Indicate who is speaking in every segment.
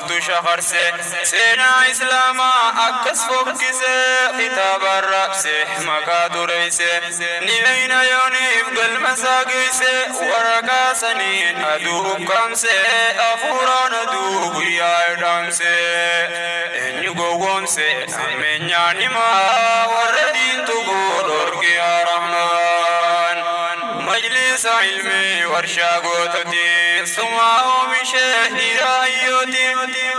Speaker 1: Maaltu shakarse seenaa Islaamaa akkas fokkise, kitaabaan raabse, maqaa dureeyse? Ni beeyna yooniif galma isaa geeyse. Waraqaa saniin aduu ukkaamse, hafuuraan aduu guyyaa dhaamse. Eenyu gowwoomse ammeenyaan himaa? Warra diintu dhorki yaa Rahmaan. Majlisa ilmii warshaa goototi, sumaa oomishee dhiira hayyooti.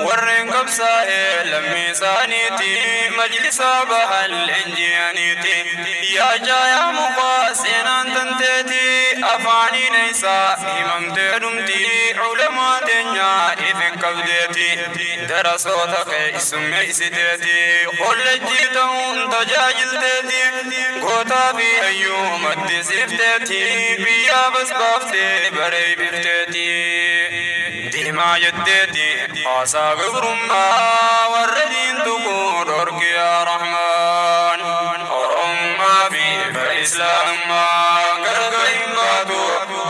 Speaker 1: Warreen qabsaa'ee lammii isaaniiti, majlisa bahan leenji'aniiti. Yaa jaayaa mukaa seenaan tanteeti, afaaniin isaa himamtee dhumti. Ulamaa teenyaa ifin qabdeeti, darasoota keessummeessiteeti, kollejjii ta'uun tajaajilteeti, gootaa fi hayyuu maddisiifteeti, biyyaa bas baaftee bareeffifteeti. Diimaa jetteeti haasaa gabrummaa, warra diintu kun dhorki yaa Rahmaan. Oromummaa fi Islaamummaa gargar hin baatu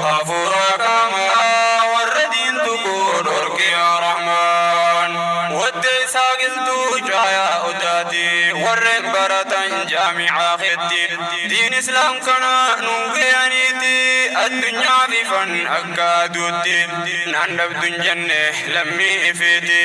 Speaker 1: hafuura qaamaa, warra diintu kun dhorki yaa Rahmaan. Waddee isaa qiltuu caayaa odaati, warreen baratan jaamicaa keetti, diin Islaam kana nu gayaniiti. Addunyaa bifan akka aduutti naan dhabdun jenne lammii ifiiti.